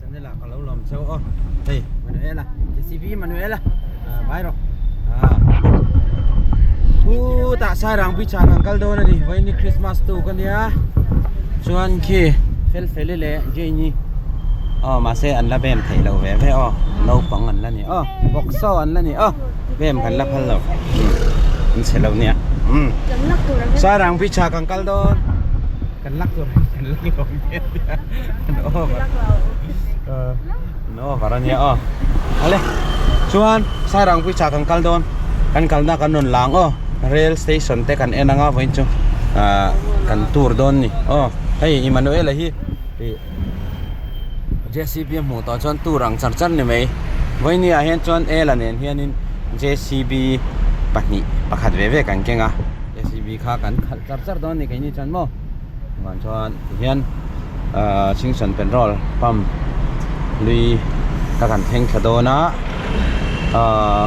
Channel ah ka lo lawm cheu aw hei Manuela JCB Manuela vai rawh khutah Sairang beach ah kan kal dawn a ni vawiin hi Christmas tuk a nia chuan khi Felfeli leh Jane-i aw mahse an la bem theih loh ve ve aw naupang an la ni aw bawksaw an la ni aw bem kan la phal lo an chhe lo nia Sairang beach ah kan kal dawn. Kan lak tur kan lak lo nge tia an over an over ania aw ale chuan Sairang Beach ah kan kal dawn kan kalna kan rawn lang aw rail station te kan en anga vawiin chu ah kan tour dawn ni aw hei Emmanuel-a hi ih J C B a hmuh tawh chuan tour ang char char ni mai vawiin ah hian chuan Ela nen hianin J C B pahnih pakhat ve ve kan keng a J C B kha kan khalh char char dawn a ni keini chuan maw chuan chuan tihian ahh chhingchhan petrol pump hlui kha kan thleng thla dawn a ahh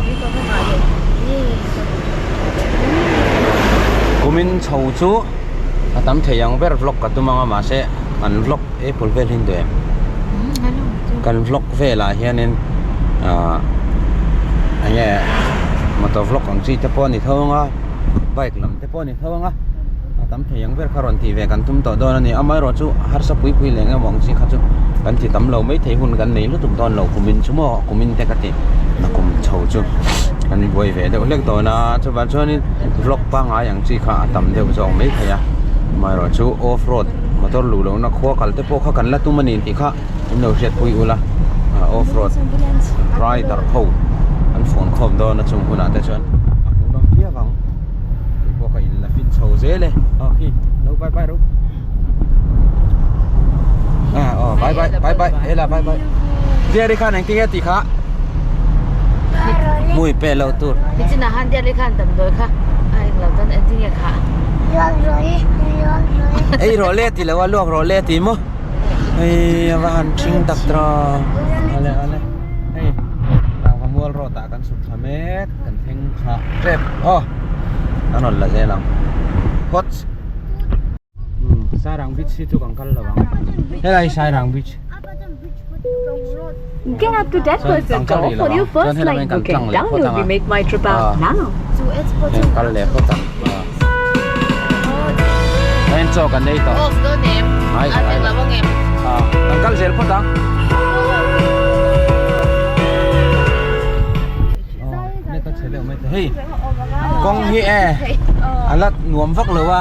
kumin chho chu a tam thei ang ber vlog ka tum ang a mahse kan vlog apple vel hi an duh em kan vlog velah hianin ahh enge motor vlog ang chi te pawh a ni tho ang a bike lam te pawh a ni tho ang a a tam thei ang ber kha rawn tih ve kan tum tawh dawn a ni amaherawh chu harsa pui pui leh engemaw ang chi kha chu kan ti tam lo maithei hun kan nei lutuk dawn lo kumin chu maw kumin te ka ti nakum chho chu kan buai ve deuh hlek dawn a chuvang chuanin vlog pangngai ang chi kha a tam deuh zawk maithei a amaherawh chu off road motor luh lohna khua kal te pawh kha kan la tum a ni tih kha in lo hriatpui ula off road rider ho an fawng khawm dawn a chung hunah te chuan a hmuhnawm viau ang tih pawh ka in la fit chho zel e aw khi lo bye bye ro ah aw bye bye bye bye hela bye bye diary khan engtin nge tih kha hmui pe lo tur Nichina han diary khan damdawi kha a englo chuan engtin nge kha ei rawh le ti lo a luak rawh le ti maw Hei a va han thing tak tawh ale ale hei rangva mual road ah kan chhuk thla mek kan thleng thla tep aw an rawn la zel ang phawt umm Sairang beach hi chu kan kal lo ang helai hi Sairang beach Get up to 10% off on your first night booking. Download the Make My Trip app now. Kal leh phawt ang Heng chaw kan ei tawh. Off dawn em? Ai, A ai. eng lo ang em? Ah, kan kal zel phawt ang. Net a chhe deuh mai te. Hei, kawng hi e a la nuam vak lo a.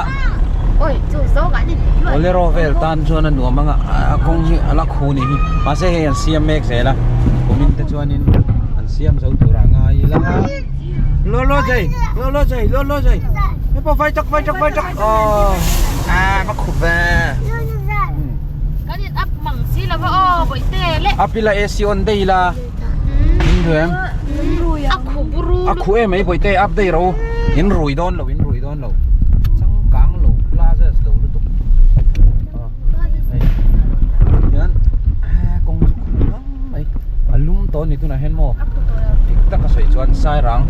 Oi, chu zawk an in Bolero vel tan chuan a nuam ang a, a kawng hi a la khu ni hi. Mahse hei an siam mek zel a, kumin te chuanin an siam zo tur ah ngai ila. Lo lo dây, lo lo dây, lo lo dây. Hei pawh vai tak vai tak vai tak. Aw, a va khup ve. Kan in up mang si lo va aw bawihte le. Up ila AC on dei ila. In rui em? A khu buru. A khu em mai bawihte up dei ro. In rui dawn lo, in rui dawn lo. Changkang lo plazas lo lutuk. Hei. Hian kawng chu khu ngang mai. A lum tawh a ni tunah hian maw. Dik tak a sawi chuan Sairang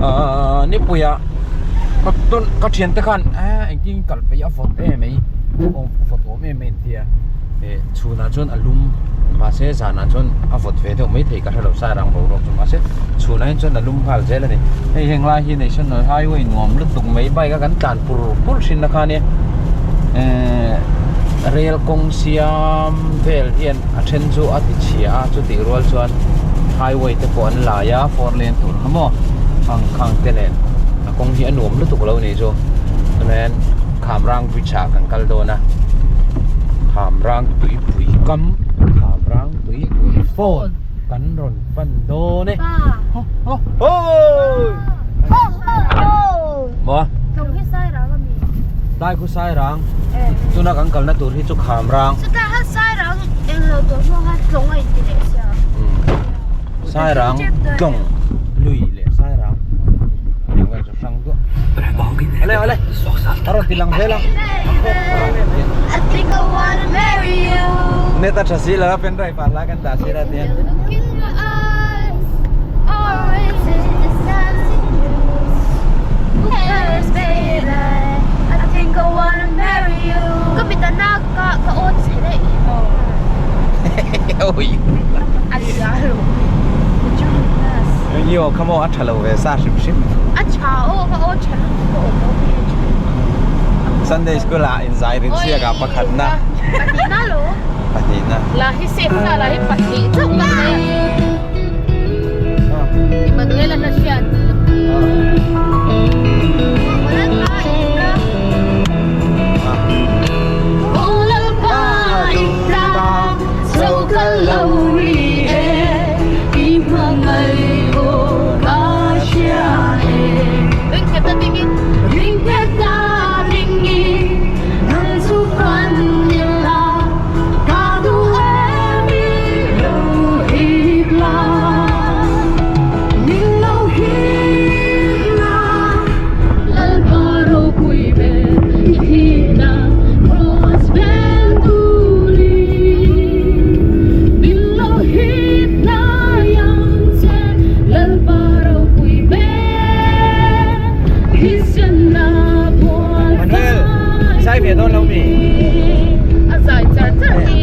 ahh nipuiah ka tun ka thiante khan eh engtin kal peih a vawt em mai aw vawt awm em mai an ti a eh chhunah chuan a lum mahse zanah chuan a vawt ve deuh maithei ka hrelo Sairang boruak chu mahse chhunah hian chuan a lum nghal zel a ni hei heng lai hi national highway nuam lutuk mai bike a kan tlan pur pur thin na kha ania eh rail kawng siam vel hian a then chu a ti chhia a chutih rual chuan highway te pawh an lai a four lane tur kha maw khang khang te nen a kawng hi a nuam lutuk lo nih chu chuan Khamrang bridge ah kan kal dawn a Khamrang tuipui kam Khamrang tuipui phone kan rawn pan dawn e ho ho ho maw tlai khu Sairang tuna kan kalna tur hi chu Khamrang Sairang tlawng lui leh Sairang eng vel chu hrang duah ale ale a rawn ti lang zel a net a tha si lo a pen drive ah hla kan dah si la tihian Oi. I aw kha maw a tha lo ve sa hrim hrim. A tha aw ka aw tha lutuk ka aw pawh hi a tha. Sunday school ah inzai rin siak ah pakhatna. Pahnihna lo. Pahnihna. La hi safe sa la hi pahnih chauh ka nei. Emmanuel a hla hriat. Manuel, zai ve dawn lo mi? A zai char char hi.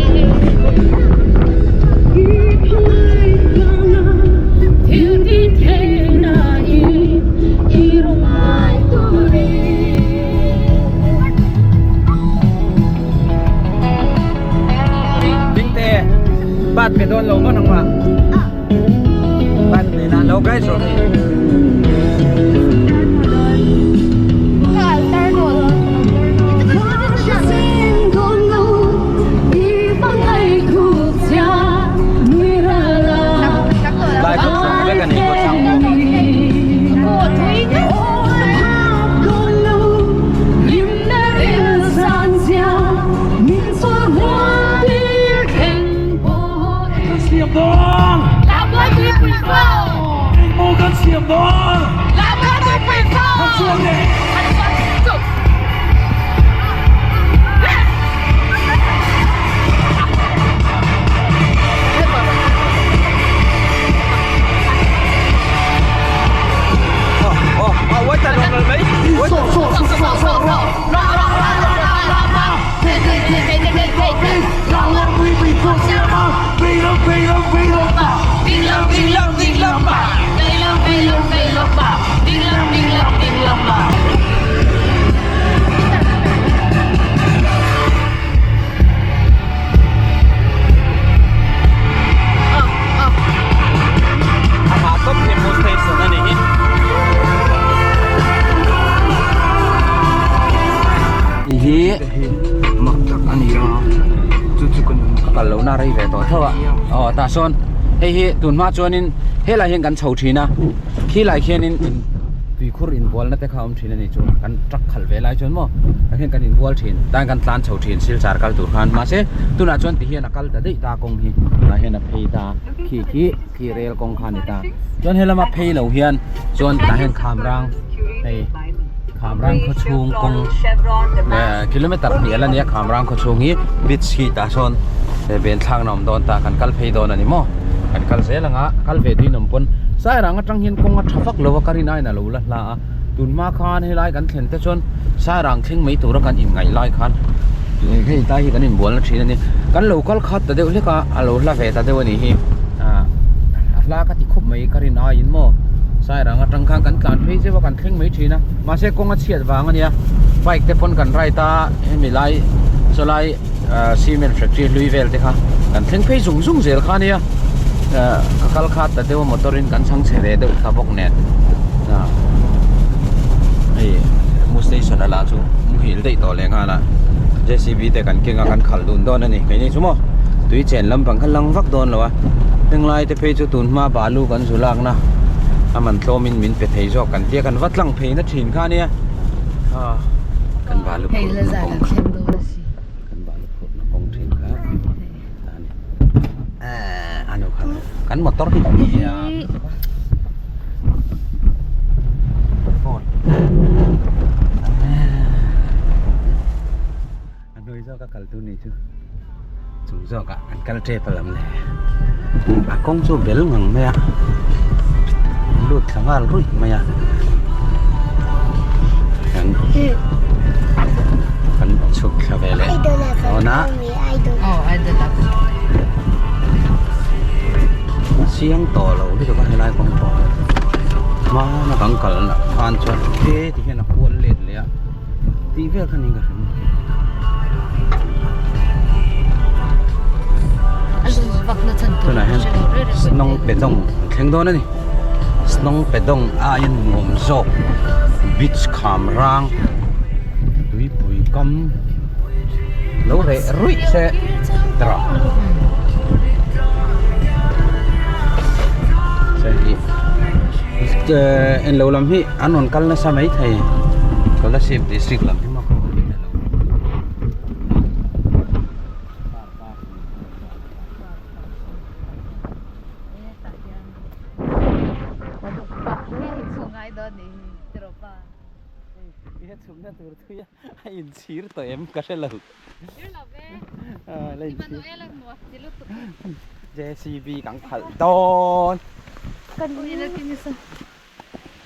Dingte, bat pe dawn lo maw nangmah? Bat pe na lo kai zawh mi. Lai khaw chhung vek a ni khaw chhang pawh. Amah tawp hi Mu Station a ni hi. Hi mak tak a ni a chu chu ka kal lo na rei ve tawh tho a aw tah sawn hei hi tun hma chuanin helai hian kan chho thin a khilai khianin tuikhur inbualna te kha a awm thin a ni chu kan truck khalh ve lai chuan maw tah hian kan inbual thin tan kan tlan chho thin silchar kal tur khan mahse tunah chuan ti hian a kal ta daih ta kawng hi tunah hian a phei ta khi khi khi rel kawng kha a ni ta chuan helama phei lo hian chuan tah hian khamrang hei khamrang khaw chhung kawng eh kilometer hnih ala nia khamrang khaw chhung hi beach hi tah sawn ven thlakna a awm dawn ta kan kal phei dawn a ni maw kan kal zel ang a kal ve tuin awm pawn sairang atang hian kawng a tha vak lo a ka rin aiin a lo la hla a tunhma khan helai kan thlen te chuan sairang thleng mai tura kan inngaih lai khan hei tlai hi kan inbualna thin a ni kan lo kal khat ta deuh hlek a a lo hla ve ta deuh a nih hi ah a hla ka ti khawp mai ka rin aiin maw sairang atang khan kan tlan phei zeuh a kan thleng mai thin a mahse kawng a chhiat vang a nia bike te pawn kan ride a hemi lai saw lai ah cement factory hlui vel te kha kan thleng phei zung zung zel kha a nia ah ka kal khat ta deuh a motor in kan chhang chhe ve deuh ta bawk nen ah hei mu station a lah chu muhil daih tawh leh nghal a J C B te kan keng a kan khalh dun dawn a ni keini chu maw tui chen lampang kha lang vak dawn lo a henglai te phei chu tun hma balu kan zu lak na a man tlawm in min pe thei zawk kan tia kan va tlang phei na thin kha ania ah kan balu phurh na kawng kha kan balu phurh na kawng thin kha ta ani ah ano kha kan motor hi phone a hnuai zawk a kal tur ni chu chung zawk ah an kal tep a lam le a kawng chu bel ngang mai a lut thla nghal ruih mai a kan kan chhuk thla ve leh dawn a. Chiang tawh lo lutuk a helai kawng pawh hi hmana kan kal na khan chuan he ti hian a kual let leh a tih vel kha niin ka hria tunah hian snawng pe dawng an thleng dawn a ni snawng pe dawng aiin nuam zawk beach kham rang tuipui kam lo reh ruih se tawh en lo lam hi an rawn kal nasa mai thei Kolasib district lam hi maw ka rawn en lo chhukna tur thui a a inchhir tawh em ka hre lo JCB kan khalh dawn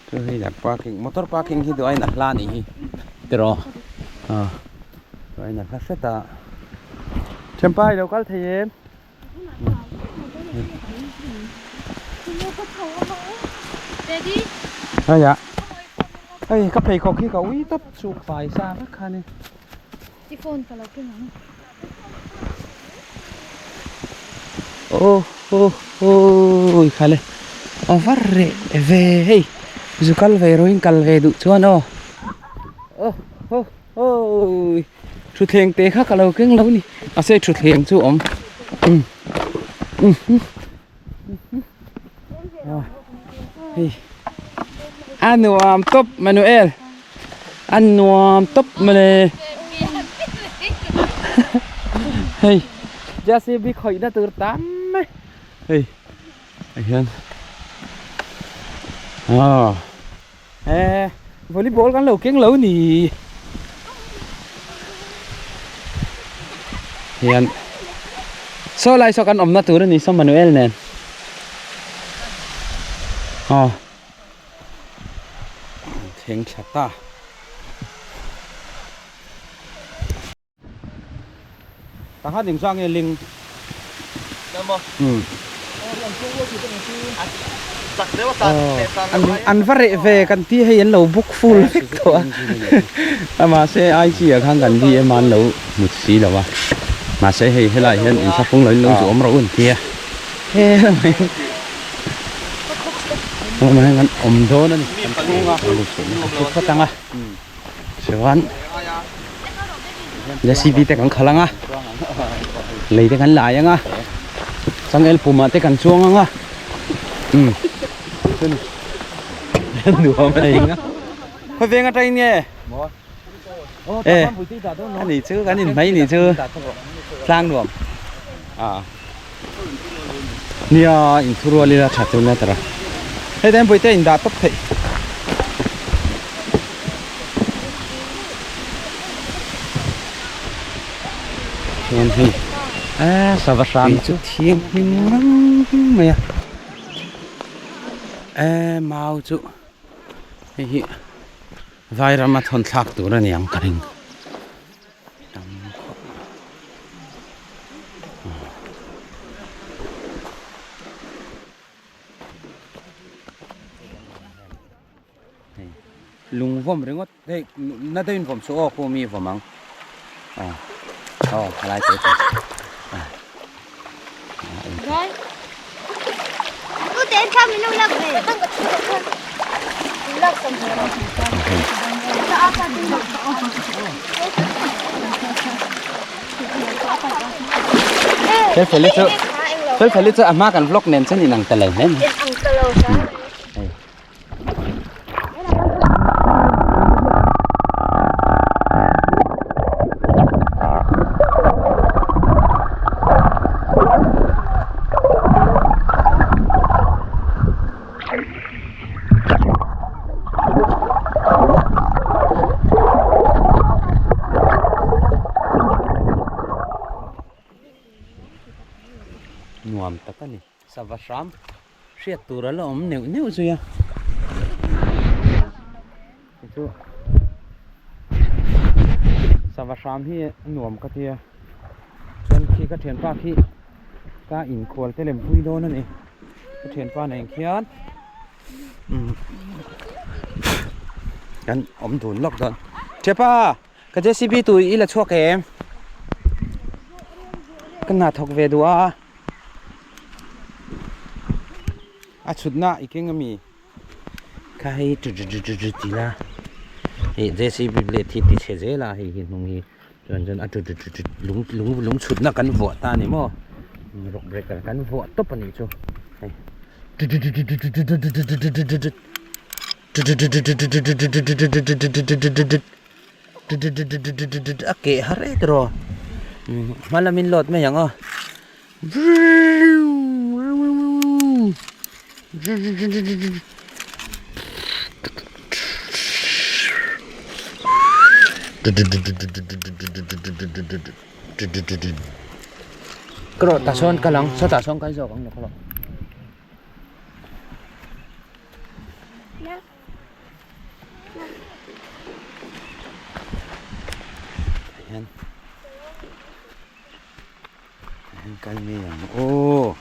chu hei lah parking motor parking hi duh aiin a hla anih hi tiraw ah duh aiin a hla hret a thianpa i lo kal thei em. Hei ah hei ka pheikhawk hi ka ui tawp chuk fai sa vek kha ni. I phone ka lo keng ang. Aw aw aw khale a var reh ve hei zu kal ve rawh in kal ve duh chuan aw aw aw. Awii thutthleng te kha ka lo keng lo ni mahse thutthleng chu awm umm umm hei a nuam tawp Manuel a nuam tawp mawle hei JCB khawihna tur tam mai hei ah hian aw. Eh volleyball kan lo keng lo ni hian saw lai saw kan awmna tur a ni saw Manuel nen aw thleng thla ta. Tangha ding chuan nge ling an va reh ve kan ti hei an lo book full vek tawh a a mahse IG ah khan kan DM a an lo hmu si lo a mahse hei helaiah hian inthlahrung lo in lo zu awm rawh u an tia he lamah hian kan awm dawn a ni kan chhunga kan phut ang a chuan. JCB te kan khalh ang a lei te kan lai ang a changel pumah te kan chuang ang a umm nuam a nei ang a khawi veng atangin nge e ani chu kan inhmai ni chu tlang nuam ah nia inthurual ila tha chu nia tara hei te pawite indah tawp theih. Chuan hei eee sava hram chu thianghlim reng mai a eee mau chu hei hi vai rama thawn thlak tur a ni ang ka ring. Tam khawp mai. Lung vawm ringawt hei na deuhin vawm suh aw khu mi vawm ang aw aw helai te te Felfeli chu Felfeli chu a hma kan vlog nen chuan inang ta lo hle mai. Hei. Nuam tak a ni. Sava hram hriat tur a la awm neuh neuh zui a. Chu sava hram hi a nuam ka tia chuan khi ka thianpa khi ka inkhual te lem pui dawn a ni. Ka thianpa nen khian kan awm dun lawk dawn. Thianpa ka JCB tur i la chhuak em? Ka hna thawk ve duh a. A chhutna i keng ami? Kha hei chu chu chu chu chu ti la hei JCB blade hi ti chhe zel a hei hi hnung hi chuan chuan a chu chu chu chu lung lung lung chhutna kan vuah ta a ni maw rock breaker kan vuah tawp a nih chu hei chu chu chu chu chu chu chu chu chu chu chu chu chu chu chu chu chu chu chu a keh har e tiraw hma lamin load mai ang aw. Ka rawh tah sawn kal ang sawtah sawn kal zawk ang ka rawh. Kal ngei ang aw.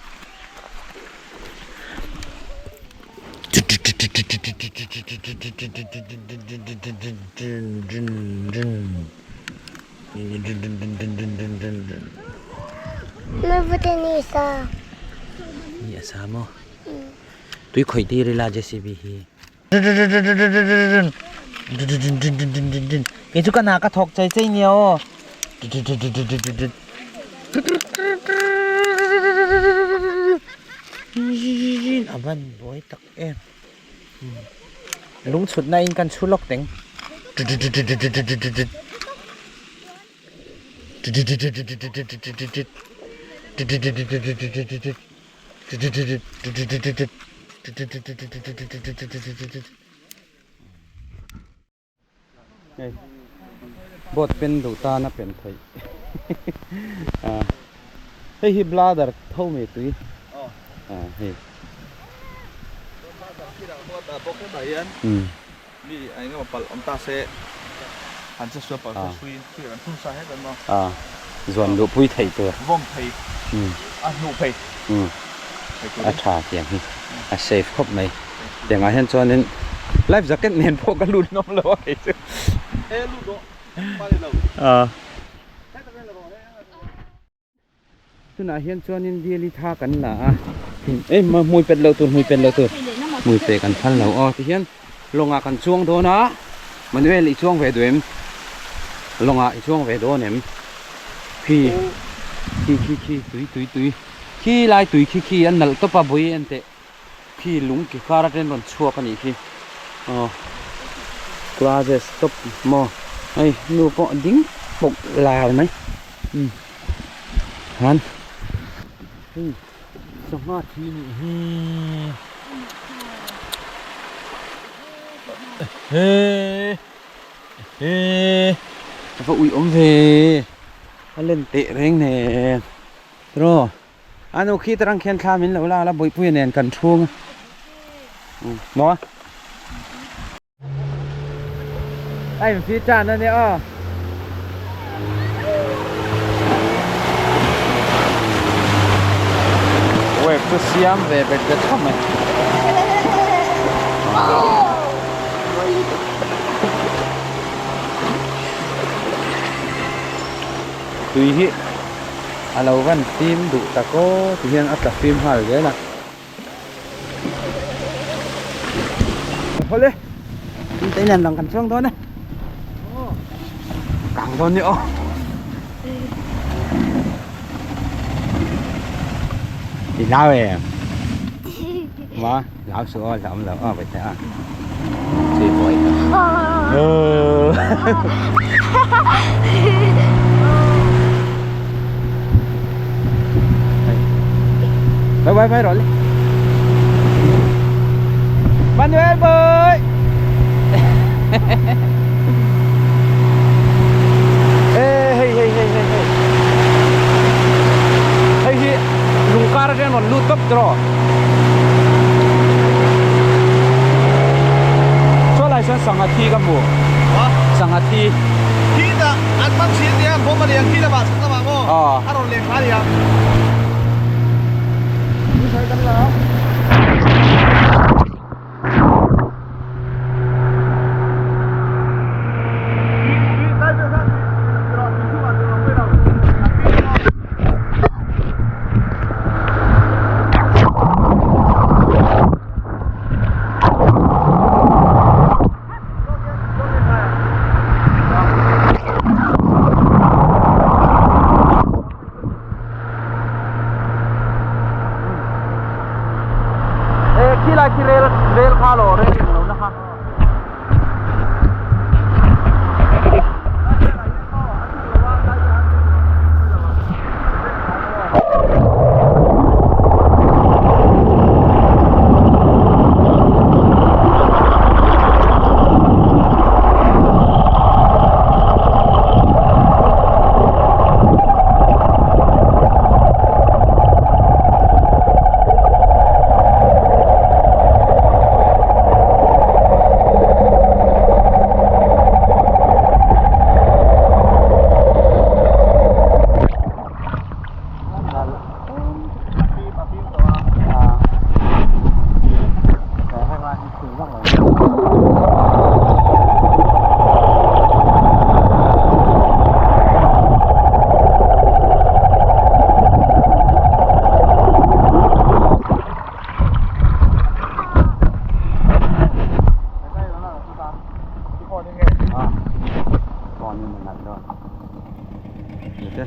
Ni a sa maw? Tui khawih tir ila JCB hi. Kei chu ka hna ka thawk chei chei nia aw. A van buai tak em. Lung chhut na in kan chhu lawk teng. Hei boat pen duh tan a pen theih hei hi bladder tho mai tui hei zuan luh pui theih tur a tha tiang hi a safe khawp mai tiangah hian chuanin life jacket nen pawh ka lut ngam lo a kei chu Tunah hian chuanin biali tha kan la a, ei hmui pet loh tur hmui pet loh tur hmui peh kan phal lo aw tihian lawngah kan chuang dawn a Manuel i chuang ve duh em lawngah i chuang ve dawn em khi khi khi khi tui tui tui khi lai tui khi khi a nalh tawp a vawi en teh khi lung ki kar atangin rawn chhuak a nih khi aw glasses tawp maw hei nu pawh ding pawk lar mai. Han hei sangha thi nih hi he he a va ui awm ve a len teh reng nen tiraw a nu khi tarang khian thla min lo la la bawihpuia nen kan chhung a maw. A infi tan a nia aw. Wave chu siam ve bet bet khawp mai. Tui hi a lo van fim duh tak aw ti hian a tla fim nghal zel a. Hawle tui nen lang kan chuang dawn e kang dawn ni aw i lau em ma lau su aw lam lo aw vậy thế à chị vội Vai vai vai rồi Manuel boy Ê hey hey hey hey hey Hei hi lungkar atang rawn lut tawp tawh Saw lai sawn sangha thi ka hmu sangha thi Thi ta an man si ania bawm a lian khi lamah chhak lamah maw a rawn leng thla ania.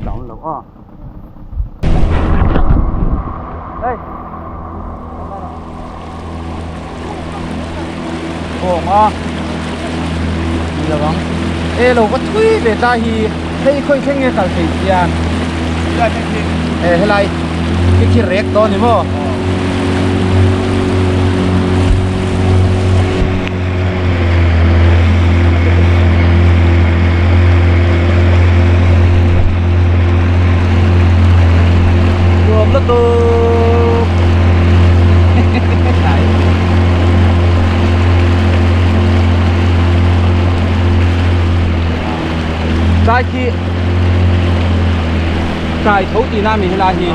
a awm lo aw. Hey. Bawng a. Ni lo ang. E lo va thui ve ta hi. Hei khawi thleng nge kal thei chian. E helai khi khi rek dawn ni maw. Nuam lutuk Tlai khi Tlai tho tihna mi helai hi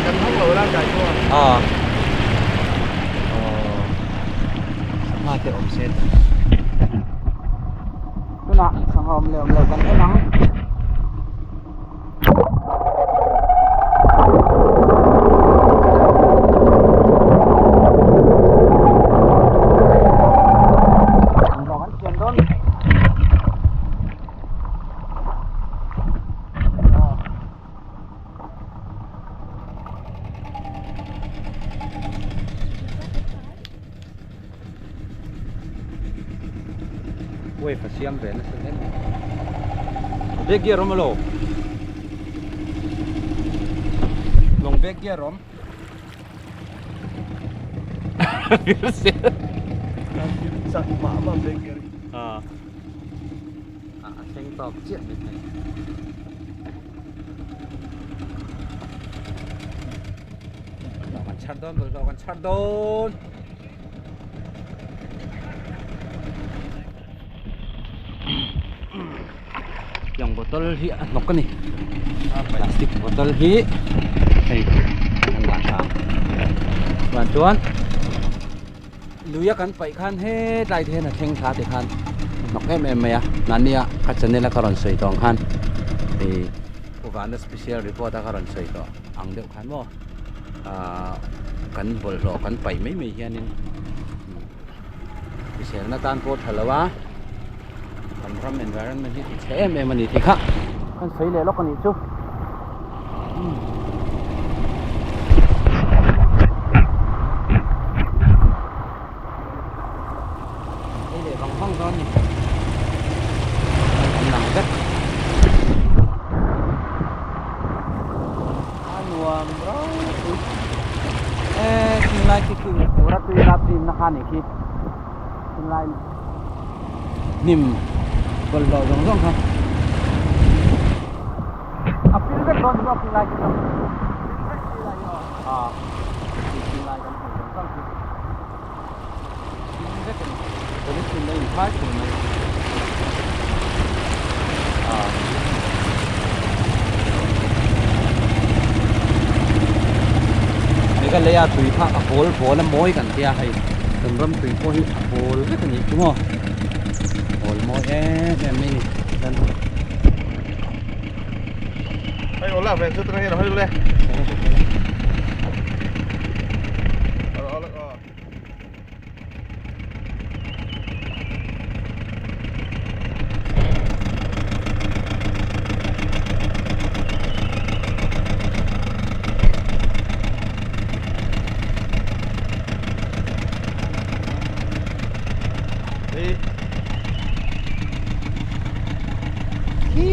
Kan hmang lo la tlai tho a Sangha te awm se Tunah sangha awm leh awm lo kan en ang. Wave a siam ve nasa hle mai. Back gear awm alo? Lawng back gear awm. Chak mah mah back gear. A a thleng tawk chiah mai thei. Hlawh kan chhar dawn bawlhhlawh kan chhar dawn. Tiang bottle hi a hnawk a ni plastic bottle hi hei an dah tha chuan chuan lui a kan paih khan hetlai te hian a thleng thla te khan a hnawk em em mai a mahni a ka channel a ka rawn sawi tawh ang khan ih Uvana special report a ka rawn sawi tawh ang deuh khan maw ahh kan bawlhhlawh kan paih mai mai hianin hriselna tan pawh tha lo a kan ram environment hi ti chhe em em a ni tih kha kan sawi leh lawk a nih chu hei leh vang vang dawn a ni kan lang vek a nuam ropui e tunlai khi khi tura tui lap rim na kha nih khi tunlai hnim bawlhhlawh zawng zawng kha a pil vek dawn ni maw khilai khi chu a khilai kan hmuh zawng zawng khi pil vek a ni polythene a inphai fur mai a Meghalaya tui kha a pawl pawl a mawi kan tia hei kan ram tui pawh hi a pawl vek a nih chu maw pawl mawi em em mai a ni chuan Hei aw lak ve chu tuna hian a hawi le. Khi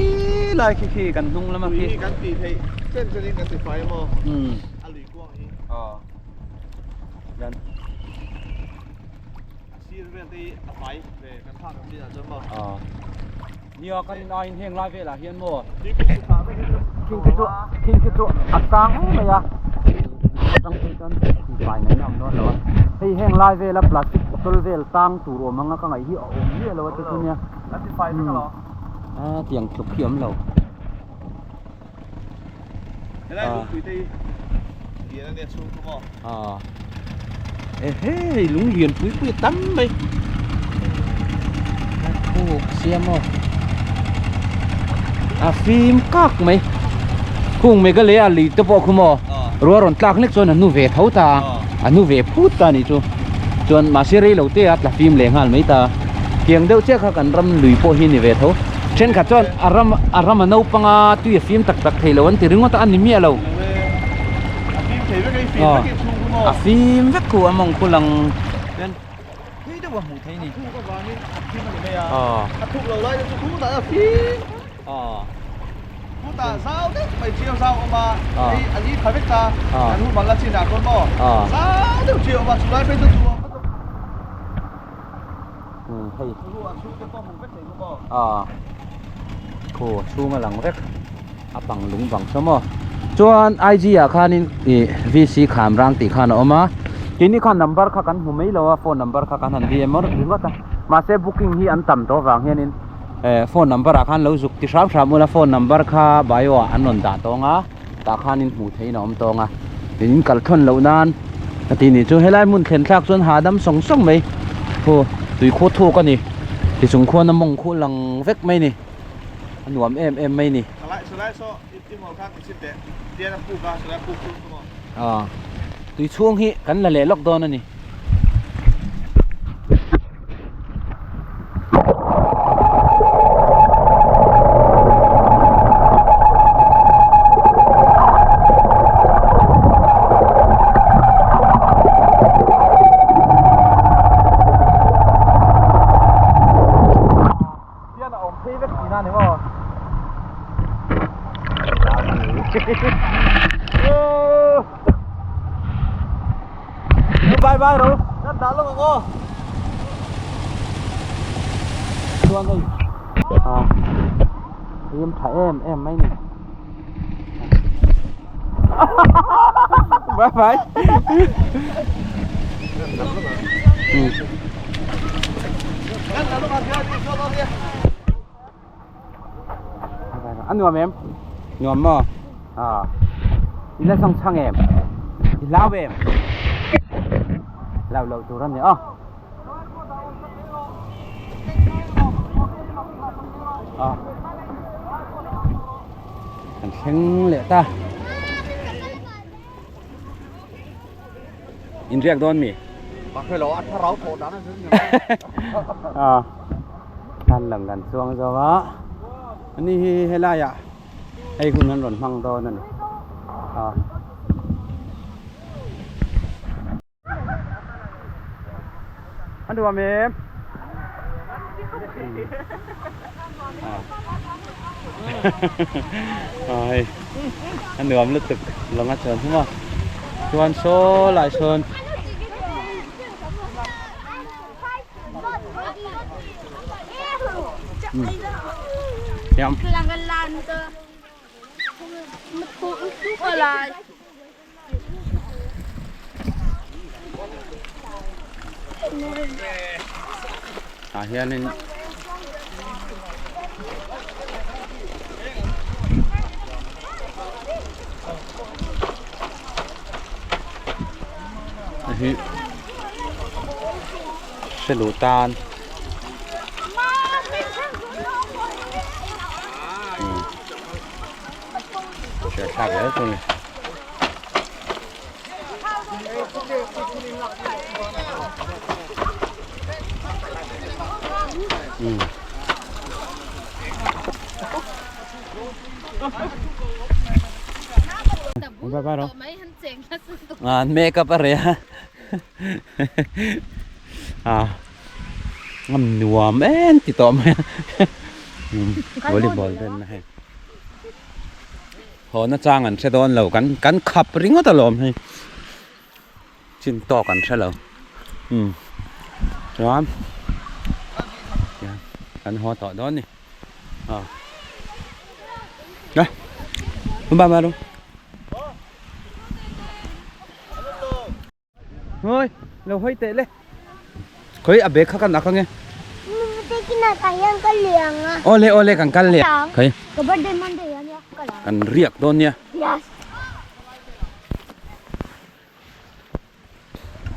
lai khi khi kan hnung lama khi kan ti thei chen chen in kan ti fai maw a lui kuang hi Yan. A sir vel te hi a fai ve kan phak ang chin ah chuan maw. Aw. Nia ka rin aiin heng lai velah hian maw. Thing khi khi chu thing khi chu a sang em mai a. Atang phei chuan fai ngaihna awm dawn lo a. Hei heng lai vela plastic bottle vel tang tur awm anga ka ngaih hi a awm miah lo a chu chu nia. Kan ti fai vek alawm. A tiang tluk hi a awm lo. Helai lungpui te hi lian a nia chhung chu maw? Aw. Ehe hei lung lian pui pui a tam mai. A thuk sia maw? A fim kak mai. Khung Meghalaya lui te pawh khu maw? Ruah rawn tlak hlek chuan a nu ve tho ta a, a nu ve phut ta a nih chu. Chuan mahse rei lo te a tla fim leh nghal mai ta. Tiang deuh chiah kha kan ram lui pawh hi ni ve tho. Thenkhat chuan a ram a ram a naupang a tui a fim tak tak thei lo an ti ringawt a a ni miah lo. Aw a fim vek khu a mawng khu lang chuan thui deuh a hmuh theih a ni. Aw. Aw. Khutah zau deuh mai chiau zau awm a, hei a li tha vek ta, kan hu bang a chin ah khawn maw, zau deuh chiau awm a, chulai phei chu chu awm vek Hei. Chu a chhung te pawh hmu vek thei chu maw. Aw. Khu a chhung a lang vek, a pang lung bang saw maw. Chuan IG ah khanin ih VC kham rang tih khan a awm a, keini khan number kha kan hmu mai lo a, phone number kha kan han DM ringawt a, mahse booking hi an tam tawh avang hianin. Eh phone number ah khan lo zuk ti hram hram ula phone number kha bio ah an rawn dah tawng a tah khan in hmuh theihin a awm tawng a in kal thawn loh nan a tih nih chu helai hmun thlen thlak chuan hahdam sawng sawng mai khu tui khu thuk a ni ti chung khuan a mawng khu lang vek mai ni a nuam em em mai ni. Aw tui chhung hi kan la leh lawk dawn a ni. Hian a awm phei vek tihna a ni maw? Bye bye ro. Kan dah lawk ang aw. Chuan hei ah hlim tha em em mai ni. Bye bye. A nuam em? Nuam maw? À. I la zawng chhang em? I hlau em? Hlau loh tur a ni aw. À. Kan thleng leh ta. In riak dawn mi? À. Kan lang kan chuang zo a. Ani hi helai ah hei hun an rawn hmang dawn a ni. À. An duh am em? Ai a nuam lutuk lawng a chuan hum a chuan saw lai sawn Yam. Tah hianin hei hi hre luh tan hriat thlak zel chu a ni. An make up a reh a a ngam nuam em ti tawh mai a volleyball vel na hei. Haw na chang an hre dawn lo kan kan khap ringawt alawm hei chin tawk an hre lo umm chuan kan haw tawh dawn ni aw a ba ba lo Hoi, lo hawi teh le. Khawi a bag kha kan ak ange. Awle awle kan kal leh. Khawi. Kan riak dawn nia.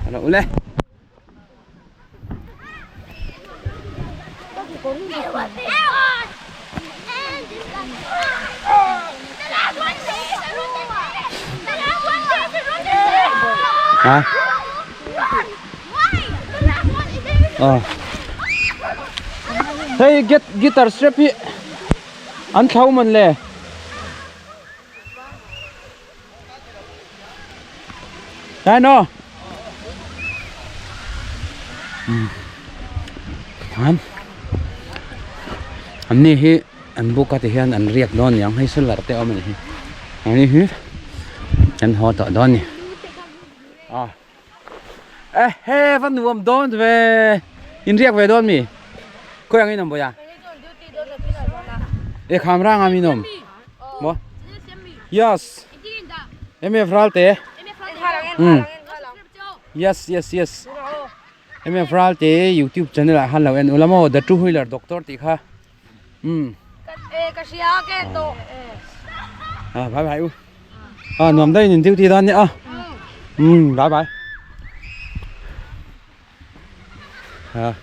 Alo ule. Ha? Ờ. Hey, get guitar strap hi. An thlo man le. Đây no. An an ni hi an buk a ti hian an riak dawn niang hei solar te a awm a ni hi an ni hi an haw tawh dawn a ni a ehe va nuam dawn ve in riak ve dawn mi khawi ang in awm bawiha e kham rang a min awm maw yes MF Ralte yes yes yes MF Ralte youtube channel ah khan lo en ula maw the two wheeler doctor tih kha um à bye bye u à nuam daih in duty dan nia um bye bye à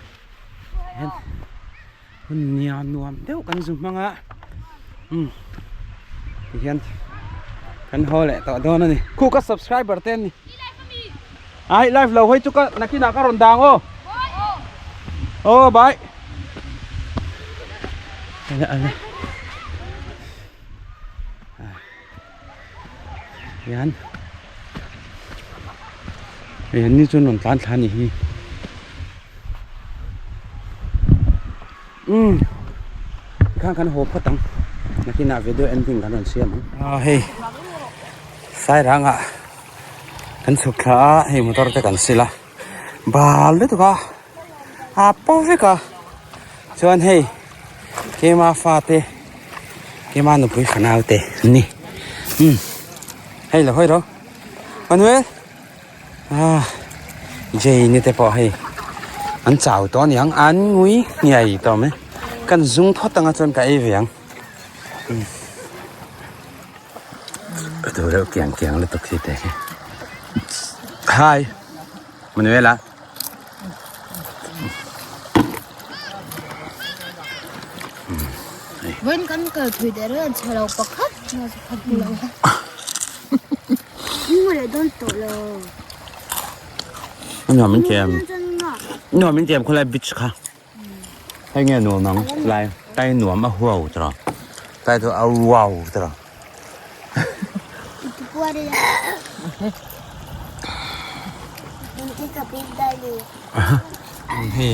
hun nia nuam deuh kan zu hmang a um tihian kan haw leh tawh dawn a ni khu ka subscriber te an ni ai live lo hei chu ka nakinah ka rawn dang aw aw bye ale ale hian hei an ni chuan rawn tlan thla a nih hi umm tikhan kan haw phawt ang nakinah video ending kan rawn siam ang ah hei sairangah kan chhuk thla a hei motor te kan sil a bal lutuk a a paw vek a chuan hei keima fate keima nupui fanau te an ni umm hei lo hawi rawh Manuel ah Jane te pawh hei an chau tawh aniang an ngui nghiai tawh mai kan zung phawt anga chuan ka ei ve ang umm ka duh reuh kiang kiang lutuk hi te hi hi Manuela. Vawiin kan kal thui der a chhe lo pakhat na chu khat lo. Ngu leh dawn tawh lo. Nuam min tiam. Nuam min tiam khawlai beach kha. Hei nge nuam ang lai tai nuam a huau tawh. Tai chu a wow tawh. Hei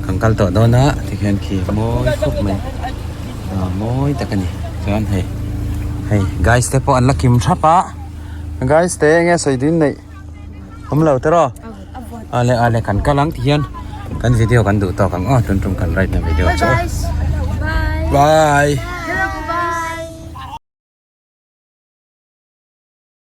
kan kal tawh dawn a tikhian khi mawi khawp mai ah mawi tak a ni chuan hei hei guys te pawh an la kim thap a guys te enge sawi din neih awm lo tiraw ale ale kan kal ang tikhian kan video kan duh tawk ang aw tun tum kan ride na video chu bye.